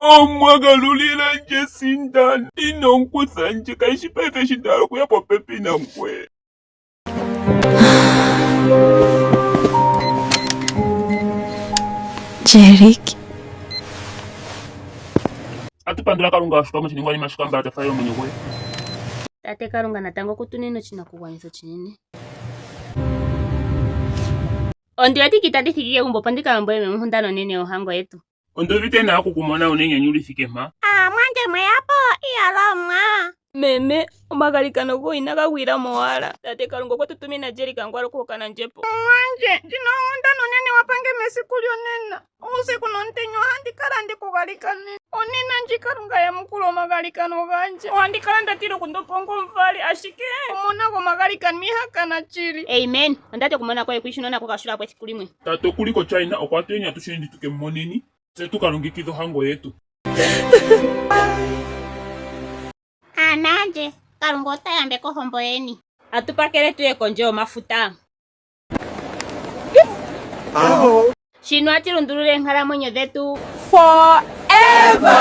Omwa galulila ndje sindano. Ino kutha ndje, kayishi paife shi nda hala okuya popepi nangwe. Jerik. Atu pandula Kalunga oshoka moshiningwanima shika mbala ta faalele omwenyo gwoye. Tate Kalunga natango okutunine oshinakugwanithwa oshinene. Ondi wete itandi thiki kegumbo opo ndi ka lombwele meme onkundana onene yohango yetu. Ondi uvite nawa oku ku mona wu na enyanyu li thike mpa. Aamwandje mwe ya po, iyalomwa. Meme, omagalikano goye inaga gwila mowala. Tate Kalunga okwe tu tumina Jerika Ngwala okuhokana ndje po. Mumwandje, ndjino onkundana onene wa pange mesiku lyonena. Uusiku nomutenya ohandi kala ndi ku galikanena. Onena ndji Kalunga a yamukula omagalikano gandje. Ohandi kala nda tila okundopa ongomuvali, ashike omuna gomagalikano iha kana shili. Amen. Onda ti okumona koye kwiishuna onako ka shula po esiku limwe. Tate oku li koChina, okwa ti atusheni tu ke mu moneni, tse tu ka longekidhe ohango yetu. Aanandje, Kalunga ota yambeke ohombo yeni. Atu pakele tuye kondje yomafuta. Shino ati lundulule eenkalamwenyo dhetu forever.